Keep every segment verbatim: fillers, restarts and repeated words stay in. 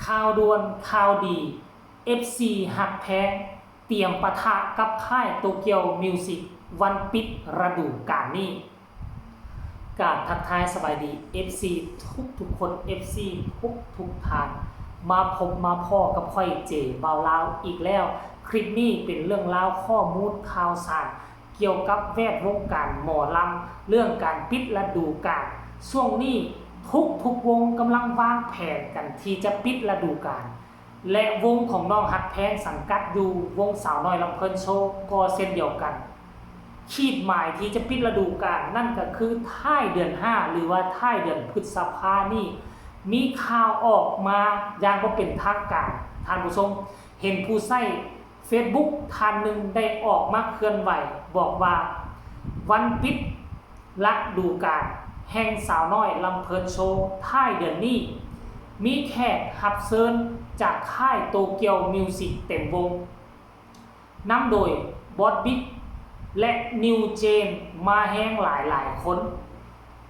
ข่าวด่วนข่าวดี เอฟซี ฮักแพง เตรียมปะทะกับค่ายโตเกียวมิวสิกวันปิดฤดูกาลนี้ กราบทักทายสบายดี เอฟซี ทุกทุกๆคน เอฟซี ทุกทุกๆท่าน มาพบมาพ้อกับข้อยเจบ่าวลาวอีกแล้ว คลิปนี้เป็นเรื่องราวข้อมูลข่าวสาร เกี่ยวกับแวดวงการหมอลำ เรื่องการปิดฤดูกาล ช่วงนี้ทุกทุกๆวงกำลังวางแผนกันที่จะปิดฤดูกาล และวงของน้องฮักแพงสังกัดอยู่วงสาวน้อยลำเพลินโชว์ก็เช่นเดียวกัน ขีดหมายที่จะปิดฤดูกาลนั่นก็คือท้ายเดือนห้า หรือว่าท้ายเดือนพฤษภานี้ มีข่าวออกมาอย่างบ่เป็นทางการ ท่านผู้ชม เห็นผู้ใช้ Facebook ท่านหนึ่งได้ออกมาเคลื่อนไหว บอกว่าวันปิดฤดูกาลแห่งสาวน้อยลำเพลินโชว์ท้ายเดือนนี้ มีแขกรับเชิญจากค่ายโตเกียวมิวสิกเต็มวง นำโดยบอสบิ๊กและนิวเจนมาแฮงหลายหลายคน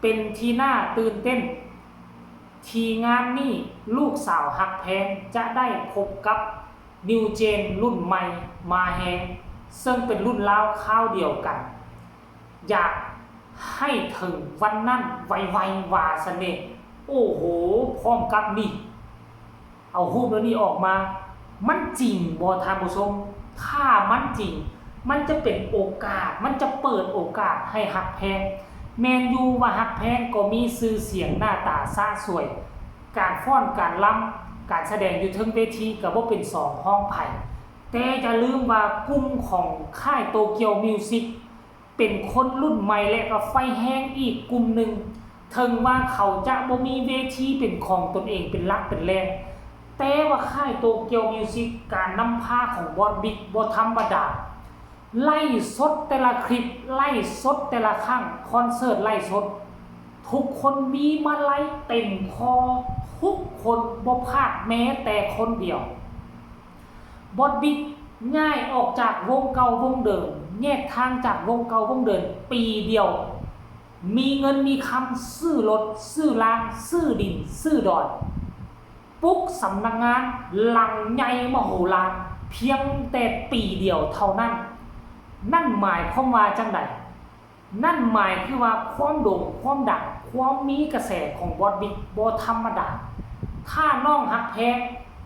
เป็นที่น่าตื่นเต้น ที่งานนี้ลูกสาวฮักแพงจะได้พบกับนิวเจนรุ่นใหม่มาแฮง ซึ่งเป็นรุ่นราวคราวเดียวกัน อยากให้ถึงวันนั้นไวๆ ว่าซั้นเด้ โอ้โห พร้อมกับนี่ เอารูปเหล่านี้ออกมา มันจริงบ่ท่านผู้ชม ถ้ามันจริง มันจะเป็นโอกาส มันจะเปิดโอกาสให้ฮักแพง แม่นอยู่ว่าฮักแพงก็มีชื่อเสียงหน้าตาสะสวย การฟ้อน การรำ การแสดงอยู่เทิงเวทีก็บ่เป็นสองฮองไผ แต่อย่าลืมว่ากลุ่มของค่ายโตเกียวมิวสิก เป็นคนรุ่นใหม่และก็ไฟแฮงอีกกลุ่มหนึ่ง ถึงว่าเขาจะบ่มีเวทีเป็นของตนเองเป็นหลักเป็นแหล่ง แต่ว่าค่ายโตเกียวมิวสิก การนำพาของบอสบิ๊กบ่ธรรมดา ไลฟ์สดแต่ละคลิป ไลฟ์สดแต่ละครั้ง คอนเสิร์ตไลฟ์สด ทุกคนมีมาลัยเต็มคอ ทุกคนบ่พลาดแม้แต่คนเดียว บอสบิ๊กย้ายออกจากวงเก่าวงเดิม แยกทางจากวงเก่าวงเดิมปีเดียว มีเงินมีคำซื้อรถ ซื้อลาง ซื้อดิน ซื้อดอน ปลุกสำนักงานหลังใหญ่มโหฬาร เพียงแต่ปีเดียวเท่านั้น นั่นหมายความว่าจั่งใด นั่นหมายคือว่าความโด่งความดัง ความมีกระแสของบอสบิ๊กบ่ธรรมดา ถ้าน้องฮักแพง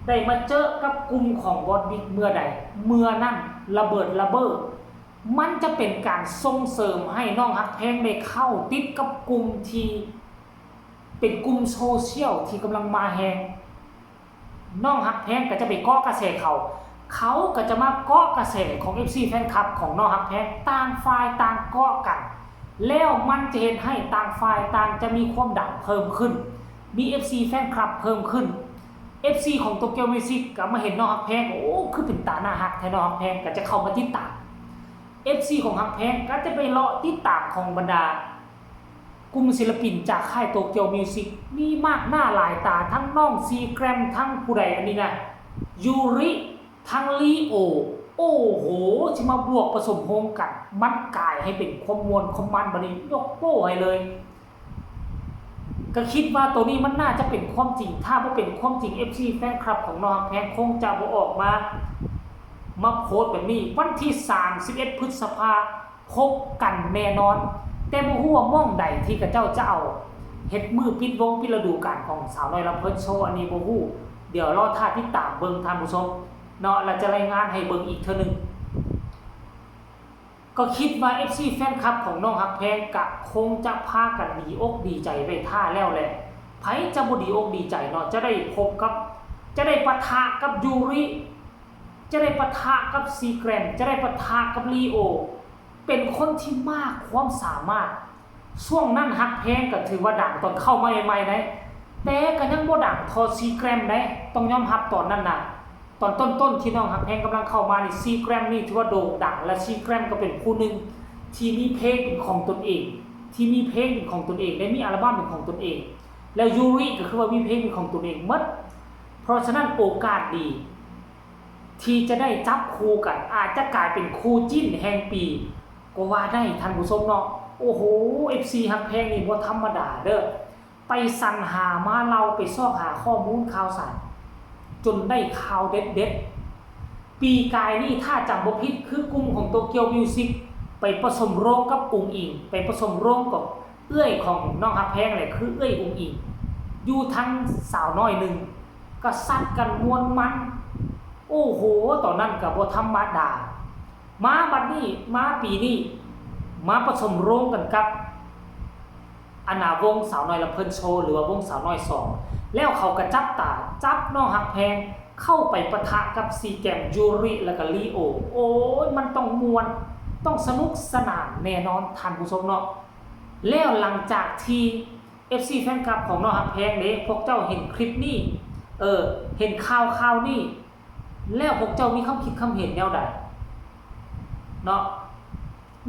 ได้มาเจอกับกลุ่มของบอสบิ๊กเมื่อใด เมื่อนั้นระเบิดระเบ้อ มันจะเป็นการส่งเสริมให้น้องฮักแพงได้เข้าติดกับกลุ่มที่เป็นกลุ่มโซเชียลที่กำลังมาแฮง น้องฮักแพงก็จะไปเกาะกระแสเขา เขาก็จะมาเกาะกระแสของ เอฟซี แฟนคลับของน้องฮักแพง ต่างฝ่ายต่างเกาะกัน แล้วมันจะเฮ็ดให้ต่างฝ่ายต่างจะมีความดังเพิ่มขึ้น มี เอฟซี แฟนคลับเพิ่มขึ้น เอฟซี ของโตเกียวมิวสิกก็มาเห็นน้องฮักแพง โอ้ คือเป็นตาน่าฮักแท้น้องฮักแพง ก็จะเข้ามาติดตาม เอฟซี ของฮักแพงก็จะไปเลาะติดตามของบรรดา กลุ่มศิลปินจากค่ายโตเกียวมิวสิก มีมากหน้าหลายตา ทั้งน้องซีแกรม ทั้งผู้ใดอันนี้นะ ยูริ ทั้งลีโอ โอ้โห สิมาบวกผสมโฮมกัน มันกลายให้เป็นความม่วนความมันบัดนี้ ยกโป้ให้เลย ก็คิดว่าตัวนี้มันน่าจะเป็นความจริง ถ้าบ่เป็นความจริง เอฟซี แฟนคลับของน้องฮักแพงคงจะบ่ออกมา มาโพสต์แบบนี้ วันที่ สามสิบเอ็ด พฤษภา พบกันแน่นอน แต่บ่ฮู้ว่าหม่องใดที่เขาเจ้าจะเอาเฮ็ดมื้อปิดวงปิดฤดูกาลของสาวน้อยลำเพลินโชว์ อันนี้บ่ฮู้ เดี๋ยวรอท่าติดตามเบิ่งท่านผู้ชมเนาะ แล้วจะรายงานให้เบิ่งอีกเทื่อหนึ่ง ก็คิดว่า เอฟซี แฟนคลับของน้องฮักแพงก็คงจะพากันดีอกดีใจไว้ท่าแล้วแหละ ไผจะบ่ดีอกดีใจเนาะ จะได้พบกับ จะได้ปะทะกับยูริ จะได้ปะทะกับซีแกรม จะได้ปะทะกับลีโอ เป็นคนที่มากความสามารถ ช่วงนั้นฮักแพงก็ถือว่าดังตอนเข้ามาใหม่ๆ ได้ แต่ก็ยังบ่ดังเท่าซีแกรมได้ ต้องยอมรับตอนนั้นนะ ตอนต้นๆ ที่น้องฮักแพงกำลังเข้ามานี่ ซีแกรมนี่ถือว่าโด่งดัง และซีแกรมก็เป็นผู้หนึ่งที่มีเพลงเป็นของตนเอง ที่มีเพลงเป็นของตนเอง ได้มีอัลบั้มเป็นของตนเอง แล้วยูริก็คือว่ามีเพลงเป็นของตนเองหมด เพราะฉะนั้นโอกาสดี ที่จะได้จับคู่กัน อาจจะกลายเป็นคู่จิ้นแห่งปี ก็ว่าได้ท่านผู้ชมเนาะ โอ้โห เอฟซี ฮักแพงนี่บ่ธรรมดาเด้อ ไปสรรหามาเล่า ไปซอกหาข้อมูลข่าวสาร จนได้ข่าวเด็ดๆ ปีกายนี่ถ้าจำบ่ผิดคือกลุ่มของโตเกียวมิวสิกไปผสมโรงกับอุ๋งอิ๋ง ไปผสมโรงกับเอื้อยของน้องฮักแพงแหละ คือเอื้อยอุ๋งอิ๋ง อยู่ทั้งสาวน้อยหนึ่ง ก็ซัดกันม่วนมัน โอ้โห ตอนนั้นก็บ่ธรรมดา มาบัดนี้ มาปีนี้ มาผสมโรงกันกับ อันน่ะวงสาวน้อยลำเพลินโชว์ หรือว่าวงสาวน้อยสอง แล้วเขาก็จับตาจับน้องฮักแพงเข้าไปปะทะกับซีแกม ยูริ แล้วก็ลีโอ โอ้ย มันต้องม่วน ต้องสนุกสนานแน่นอนท่านผู้ชมเนาะ แล้วหลังจากที่ เอฟซี แฟนคลับของน้องฮักแพงเด้ พวกเจ้าเห็นคลิปนี้ เออ เห็นข่าวข่าวนี้ แล้วพวกเจ้ามีความคิดความเห็นแนวใดเนาะ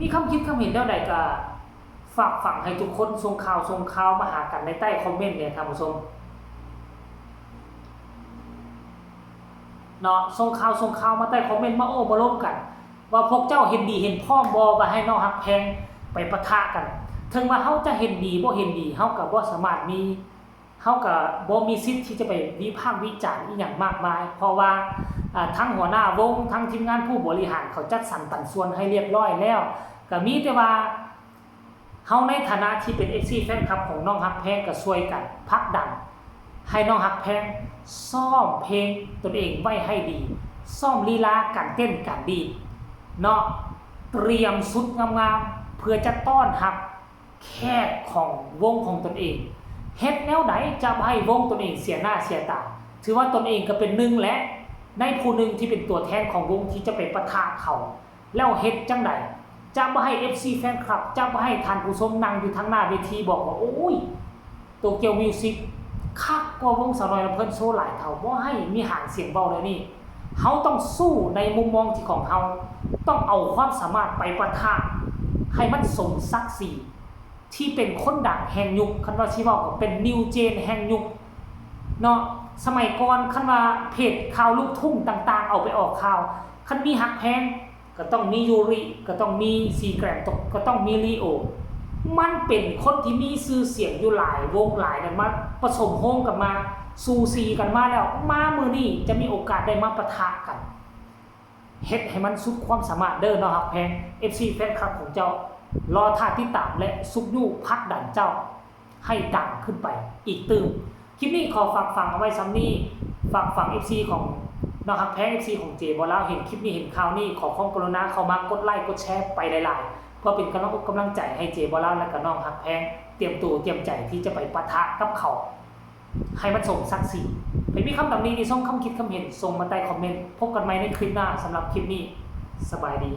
มีความคิดความเห็นแนวใดก็ฝากฝังให้ทุกคนส่งข่าวส่งข่าวมาหากันในใต้คอมเมนต์เนี่ยท่านผู้ชมเนาะ ส่งข่าวส่งข่าวมาใต้คอมเมนต์มาโอ้มาล้มกัน ว่าพวกเจ้าเห็นดีเห็นพ้องบ่ว่าให้น้องฮักแพงไปปะทะกัน ถึงว่าเฮาจะเห็นดีบ่เห็นดี เฮาก็บ่สามารถมี เฮาก็บ่มีสิทธิ์ที่จะไปวิพากษ์วิจารณ์อีหยังมากมาย เพราะว่าอ่าทั้งหัวหน้าวง ทั้งทีมงานผู้บริหารเขาจัดสรรปันส่วนให้เรียบร้อยแล้ว ก็มีแต่ว่าเฮาในฐานะที่เป็น เอฟซี แฟนคลับของน้องฮักแพงก็ช่วยกันผลักดัน ให้น้องฮักแพงซ้อมเพลงตนเองไว้ให้ดี ซ้อมลีลาการเต้นการดีดเนาะ เตรียมชุดงามๆ เพื่อจะต้อนรับแขกของวงของตนเอง เฮ็ดแนวใดจะบ่ให้วงตนเองเสียหน้าเสียตา ถือว่าตนเองก็เป็นหนึ่งแหละ ในผู้หนึ่งที่เป็นตัวแทนของวงที่จะไปปะทะเขา แล้วเฮ็ดจั่งใด จะบ่ให้ เอฟซี แฟนคลับ จะบ่ให้ท่านผู้ชมนั่งอยู่ทางหน้าเวทีบอกว่า โอ้ย โตเกียวมิวสิกคักกว่าวงสาวน้อยลำเพลินโชว์หลายเท่า บ่ให้มีหางเสียงเว้าแนวนี้ เฮาต้องสู้ในมุมมองที่ของเฮา ต้องเอาความสามารถไปปะทะ ให้มันสมศักดิ์ศรี ที่เป็นคนดังแห่งยุค คันว่าสิเว้าก็เป็น New Gen แห่งยุคเนาะ สมัยก่อนคันว่าเพจข่าวลูกทุ่งต่างๆ เอาไปออกข่าว คันมีฮักแพง ก็ต้องมียูริ ก็ต้องมีซีแกรม ก็ต้องมีลีโอ มันเป็นคนที่มีชื่อเสียงอยู่หลายวงหลายนั่นมาผสมโฮงกันมา สูสีกันมาแล้ว มามื้อนี้จะมีโอกาสได้มาปะทะกัน เฮ็ดให้มันสุดความสามารถเด้อน้องฮักแพง เอฟซี แฟนคลับของเจ้า รอท่าติดตามและชุกยู้ผลักดันเจ้า ให้ดังขึ้นไปอีกตื่ม คลิปนี้ขอฝากฝังเอาไว้ส่ำนี้ ฝากฝัง เอฟซี ของน้องฮักแพง เอฟซี ของเจบ่าวลาว เห็นคลิปนี้เห็นข่าวนี้ ขอความกรุณาเข้ามากดไลค์กดแชร์ไปหลายๆ เพื่อเป็นกำลังอกกำลังใจให้เจบ่าวลาว และก็น้องฮักแพง เตรียมตัวเตรียมใจที่จะไปปะทะกับเขา ให้มันสมศักดิ์ศรี ใผมีคำตำหนิติชม คำคิดคำเห็น ส่งมาใต้คอมเมนต์ พบกันใหม่ในคลิปหน้า สำหรับคลิปนี้ สบายดี